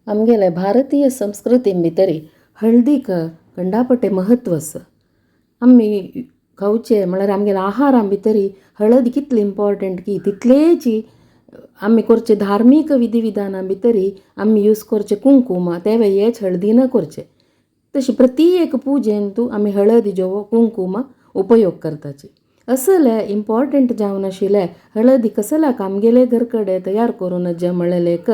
आमगेले भारतीय संस्कृतीन भितरी हळदीक कंडापटे महत्व आसा. आमी खावचे म्हळ्यार आमगेल्या आहारा भितरी हळद कितली इम्पोर्टंट की तितलेची आमी करचे धार्मीक विधी विधाना भितरी आमी यूज करचे कुंकूम तें हेच हळदीन करचें. तशें प्रती एक पुजेन तूं आमी हळद ज्यो कुंकूम उपयोग करताची. असले इम्पोर्टंट जावन आशिल्ले हळदी कसल्याक आमगेले घर कडेन तयार करून जें म्हणलेलें एक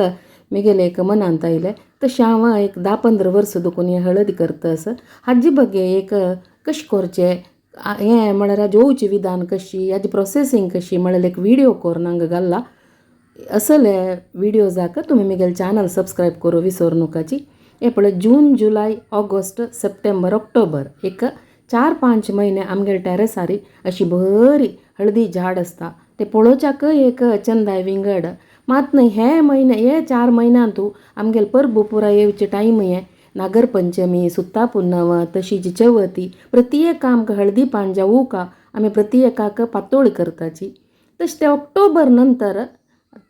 म्हगेलें एक मनांत आयलें. तशें हांव एक 10-15 वर्सां देखून हें हळद करता आसा. हाजे बगे एक कशें करचें हें म्हळ्यार जेवचें विधान कशी हाजी प्रोसेसींग कशी म्हणलें एक विडियो करून हांगा घाल्ला. असले विडियोजाक तुमी म्हगेलें चॅनल सबस्क्रायब करूं विसर नकाची. हें पळय जून, जुलय, ऑगस्ट, सप्टेंबर, ऑक्टोबर एक 4-5 म्हयने आमगेले टॅरसारी अशी बरी हळदी झाड आसता. तें पळोवच्याकय एक चंदाय विंगड. मात न्हय हे म्हयने हे 4 म्हयन्यांतू आमगेले परबो पुराय येवचे टायम हें नागरपंचमी, सुत्ता पुनव, तशीच चवथी प्रती एका आमकां हळदी पान जावूका आमी प्रती एकाक पातोळी करताची. तशें ते ऑक्टोबर नंतर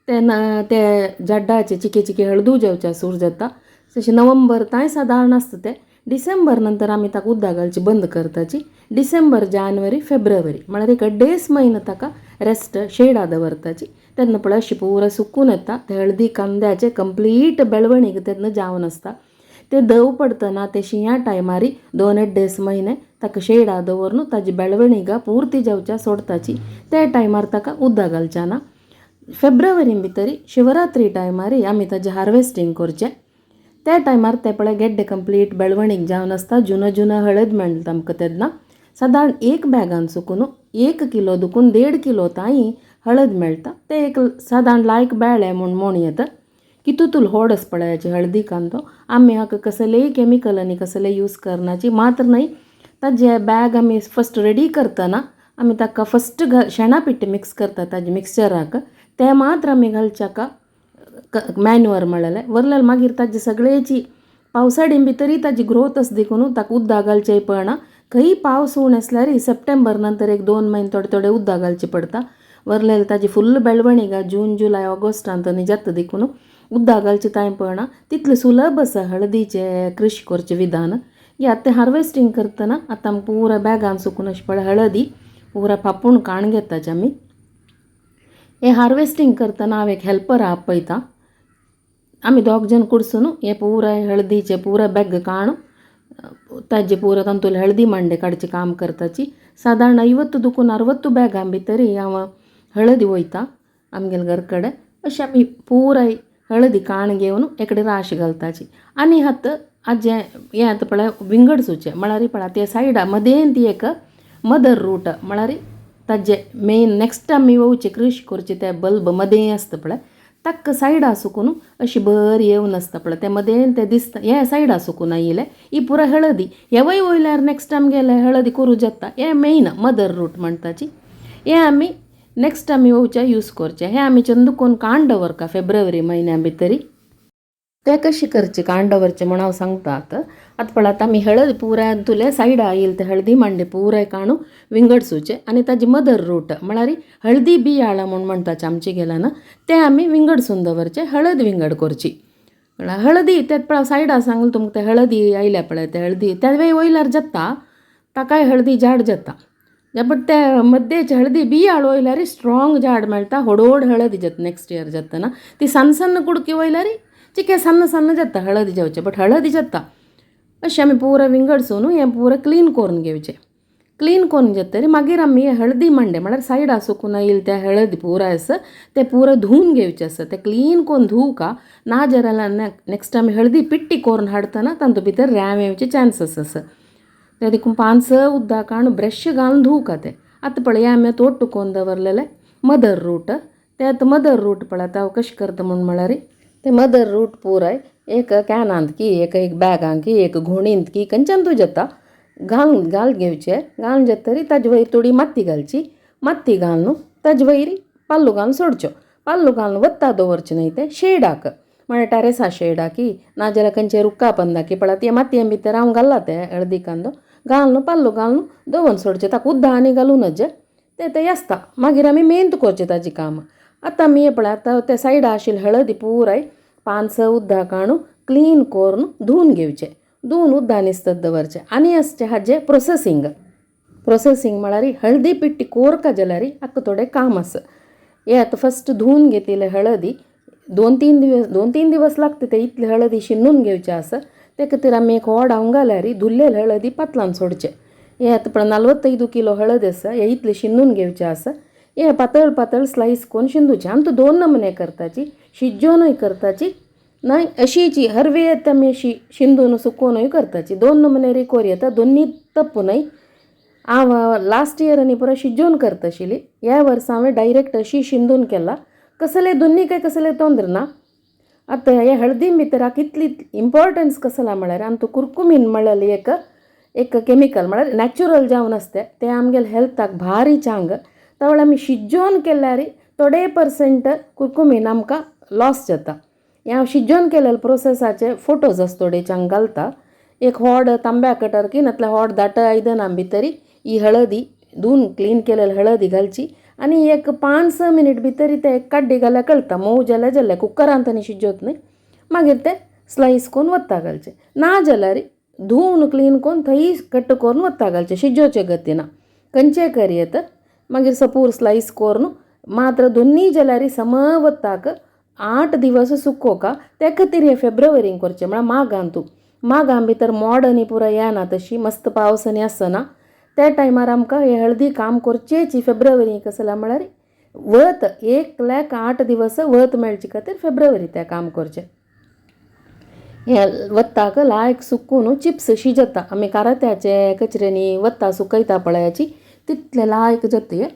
तेन्ना ते झाडाचे चिके चिके हळदू जावचे सूर जाता. तशें नोव्हेंबर तांय सादारण आसता तें. डिसेंबर नंतर आमी ताका उदक घालचें बंद करताची. डिसेंबर, जानेवारी, फेब्रुवारी म्हळ्यार एक अड्डेच म्हयनो ताका रेस्ट शेडा दवरताची. तेन्ना पळय अशी पुरा सुकून येता ते हळदी कांद्याचे कंप्लीट बेळवणीक तेन्ना जावन आसता. ते दव पडटना ते शिंया टायमारी 2-2.5 म्हयने ताका शेडा दवरून ताजी बेळवणीक पुर्ती जावच्या सोडताची. त्या टायमार ताका उदक घालचें ना. फेब्रुवारीन भितरी शिवरात्री टायमारी आमी ताजें हार्वेस्टींग करचें. त्या टायमार ते पळय गेड्डे कंप्लीट बेळवणीक जावन आसता. जुनो जुनो हळद मेळटा आमकां तेन्ना. सादारण एक बॅगान सुकून 1 किलो दुखून 1.5 किलो तांय हळद मेळटा. ते एक सादारण लायक बेळे म्हूण म्हण येता. कितू होड आसा पळयाची हळदी कांदो. आमी हाका कसलेय केमिकल आनी कसलेय यूज करनाची. मात्र न्हय ताजे बॅग आमी फस्ट रेडी करतना आमी ताका फस्ट शेणा पिट्टी मिक्स करता ताजे मिक्सचराक तें मात्र आमी घालच्याका मॅन्युअर म्हणलेलें वरलेलें. मागीर ताजी सगळेची पावसाडीन भितरी ताजी ग्रोथ आसा देखून ताका उदक घालचें पडना. खंय पावस उण आसल्यार सप्टेंबर नंतर 1-2 म्हयने थोडे थोडे उदक घालचें पडटा. वरलेलें ताजी फुल्ल बेळवणीक जून, जुलय, ऑगस्टांत आनी जाता देखून उदक घालचें तांय पडना. तितलें सुलभ आसा हळदीचें कृशी करचें विधान. हे आतां हार्वेस्टींग करतना आतां आमी पुरा बॅगान सुकून अशें पळय हळदी पुरा फापून काण घेताचे आमी. हें हार्वेस्टींग करतना हांव एक हेल्पर आपयता. आमी दोग जाण कुडसून हें पुराय हळदीचें पुराय बॅग काण ताजे पुरा तातूंतले हळदी मांडे काडचें काम करताची. सादारण 50 दुखून 60 बॅगां भितरी हांव हळदी वयता आमगेले घर कडेन. अशें आमी पुराय हळदी काण घेवन एकडे राश घालताची. आनी आतां आजें हें आतां पळय विंगड सुचें म्हळ्यार पळय ते सायडा मदें ती एक मदर रूट म्हळ्यार ताजे मेन नेक्स्ट आमी वचचें कृशी करचें ते बल्ब मदें आसता पळय ताका सायडा सुकून अशी बरी येवन आसता पळय ते मदें तें दिसता हे सायडा सुकून आयिल्लें ही पुराय हळदी हेवय वयल्यार नेक्स्ट आमगेले हळदी करूं जाता. हें मेन मदर रूट म्हणटाची. हें आमी नेक्स्ट आमी वचचें यूज करचें. हें आमी चंद कोन्न काण दवरता फेब्रुवारी म्हयन्या भितरी. तें कशें करचें काण दवरचें म्हूण हांव सांगता आतां. आतां पळय आमी हळद पुराय तुले सायडा आयिल्ले ते हळदी मांडे पुराय काणू विंगड सुचें आनी ताजी मदर रूट म्हळ्यार हळदी बियाळां म्हूण म्हणटाचे आमचे गेल्यान तें आमी विंगडसून दवरचें. हळद विंगड करची. म्हळ्यार हळदी ते पळय सायडा सांगलें तुमकां ते हळदी आयल्या पळय ते हळदी ते वयल्यार जाता ताकाय हळदी झाड जाता. बट ते मद्देच हळदी बियाळ वयल्यार स्ट्रॉंग झाड मेळटा. होड हळदी जाता नेक्स्ट इयर जातना. ती सन्न सन्न कुडकी वयल्यार चिके सन्न सन्न जाता हळदी जावचें बट हळदी जाता. अशें आमी पुरा विंगडसून हें पुरा क्लीन करून घेवचें. क्लीन करून जातकीर मागीर आमी हळदी मांडे म्हळ्यार सायडा सुकून आयिल्ले ते हळदी पुराय आसा ते पुरा धुवन घेवचें आसा. ते क्लीन करून धुवका ना जाल्यार नेक्स्ट आमी हळदी पिट्टी करून हाडटना तातूंत भितर रेंव येवचे चान्सीस आसा. ते देखून 5-6 उदकान ब्रश घालून धुवका तें. आतां पळय आमी आतां ओट्टू करून दवरलेलें मदर रूट तें आतां मदर रूट पळय आतां हांव कशें करता म्हूण म्हळ्यार ते मदर रूट पुराय एक कॅनांत की एक एक बॅगांत की एक घोणींत की खंयच्यान तूं जाता घालून घाल घेवचें. घालून जातकीर ताजे वयर थोडी माती घालची. माती घालून ताजे वयर पाल्लू घालून सोडच्यो. पाल्लू घालून वत्ता दवरचें न्हय तें शेडाक म्हळ्यार टेरेसा शेडाकी नाजाल्यार खंयचे रुखा पंदाकी पळय ते मातये भितर हांव घाल्ला ते हळदी कांदो घालून पाल्लू घालून दवरून सोडचें. ताका उदक आनी घालूं नज तें तें आसता. मागीर आमी मेहनत करचें ताजें काम. आतां आमी हें पळय आतां ते सायडा आशिल्ली हळदी पुराय 5-6 उदकान क्लीन करून धुवन घेवचें, धुवन उद्दान इस्तत दवरचें. आनी आसचें हाजें प्रोसेसींग. प्रोसेसींग म्हळ्यार हळदी पिट्टी कोरका जाल्यार हाका थोडें काम आसा. हे आतां फस्ट धुवन घेतिल्ले हळदी 2-3 दिवस लागता ते इतले हळदी शिनून घेवचे आसा. ते खातीर आमी एक व्हड हांव घाल्यार धुल्लेले हळदी पातलान सोडचे. हे आतां पळय 45 किलो हळद आसा, हे इतले शिनून घेवचे आसा. हे पातळ पातळ स्लायस करून शिंदूचे. आनी 2 नमुने करताची, शिजोवनूय करताची, न्हय अशीची हरवी येता आमी अशी शिंदून सुकोवनूय करताची. 2 नमुने रिकोर येता, दोन्ही तप्प न्हय. हांव लास्ट इयर आनी पुरो शिजोवन करता आशिल्ली, ह्या वर्सा हांवें डायरेक्ट अशी शिंदून केला. कसले दोन्ही काय कसले तोंद्र ना. आतां हे हळदी भितर कितली इम्पॉर्टन्स कसला म्हळ्यार आमकां कुरकुमीन म्हळ्यार एक एक केमिकल म्हळ्यार नॅचरल जावन आसता तें आमगेले हेल्थाक भारी चांग. तवळ आमी शिजोवन केल्यार थोडे पर्संट कुरकुमीन आमकां लॉस जाता. हें हांव शिजोवन केलेले प्रोसेसाचे फोटोज आसा थोडे चांग घालता. एक व्हड तांब्या कटर की नातल्यार व्हड दाट आयदनां भितर ही हळदी धुवन क्लीन केलेली हळदी घालची आनी एक 5-6 मिनीट भितर ते काड्डी घाल्यार कळटा मोव जाल्यार जालें. कुकरांत आनी शिजोवत न्हय. मागीर ते स्लायस करून वत्ता घालचे, ना जाल्यार धुवन क्लीन करून थंय कट करून वत्ता घालचे, शिजोवचे गतीना खंयचे करयेत. मागीर सपूर स्लायस करून मात्र दोन्ही जाल्यार सम वत्ताक 8 दिवस सुकोवका. ते खातीर हे फेब्रुवारीन करचें म्हळ्यार माघांतू. माघां भितर मोड आनी पुरो येना, तशी मस्त पावस आनी आसना त्या टायमार आमकां हे हळदी काम करचेची. फेब्रुवारी कसला म्हळ्यार वत 1 लाख 8 दिवस वत मेळचे खातीर फेब्रुवारी तें काम करचें. हे वत्ताक लायक सुकून चिप्स शिजता. आमी कारात्याचे कचऱ्यांनी वत्ता सुकयता पळयाची तितले लायक जाता हें.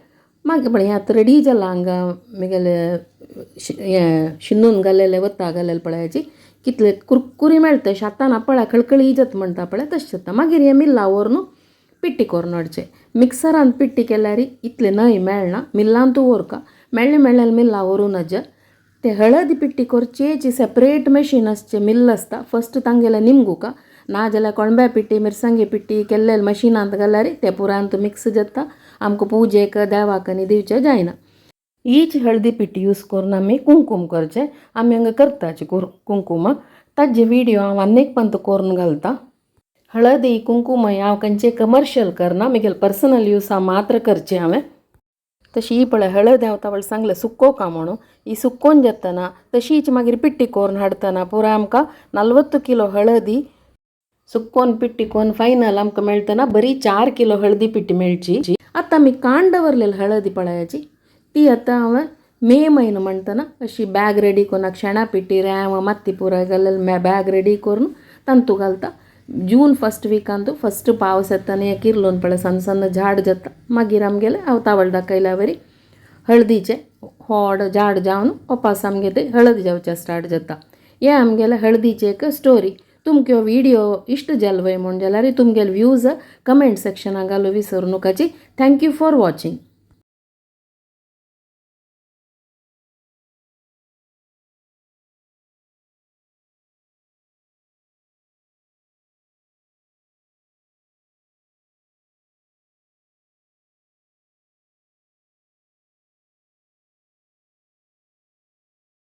मागीर पळय हें आतां रेडी जालां हांगा म्हगेलें हें शिनून घालेलें वत्ता घालेलें पळयाची कितले कुरकुरी मेळटा शातान पळय खळखळी जाता म्हणटा पळय तशें जाता. मागीर हें मिल्ला व्हरून पिट्टी करून हाडचें. मिक्सरान पिट्टी केल्यार इतलें न्हय मेळना, मिल्लांतू व्हरका मेळ्ळें मेळ्ळें मिल्ला व्हरूं नज. ते हळद पिट्टी करचेची सेपरेट मशीन आसचें मिल्ल आसता. फस्ट तांगेलें निमगुका, ना जाल्यार कोणब्या पिट्टी मिरसांगे पिट्टी केल्ले मशिनांत घाल्यार ते पुरांत मिक्स जाता, आमकां पुजेक देवाक आनी दिवचें जायना. हीच हळदी पिट्टी यूज करून आमी कुंकूम करचें. आमी हांगा करताची कुंकूम, ताजे विडियो हांव आनी एक पंत करून घालता. हळदी कुंकूम हांव खंयचे कमर्शियल करना, म्हगेले पर्सनल यूसा मात्र करचें हांवें. तशी ही पळय हळद हांव तावळ सांगलें सुकोवका म्हणून, ही सुकोवन जातना तशीच मागीर पिट्टी करून हाडटना पुराय आमकां 40 किलो हळदी सुकोवन पिट्टी करून फायनल आमकां मेळटना बरी 4 किलो हळदी पिट्टी मेळची. आतां आमी काण दवरलेली हळदी पळयाची ती आतां हांवें मे म्हयनो म्हणटना अशी बॅग रेडी करून शेणा पिट्टी रेंव माती पुराय घालेली बॅग रेडी करून तांतू घालता. जून फस्ट विकांतू फस्ट पावस येतना हें किर्लोन पळय सन्न सन्न झाड जाता. मागीर आमगेलें हांव तावळ दाखयल्या वरी हळदीचें व्हड झाड जावन ओपास आमगे तें हळद जावचें स्टार्ट जाता. हें आमगेलें हळदीचें एक स्टोरी. तुमकां विडियो इश्ट जालो वय म्हूण जाल्यार तुमगेले व्यूज कमेंट सेक्शनाक घालूं विसरू नाकाची. Thank you for watching.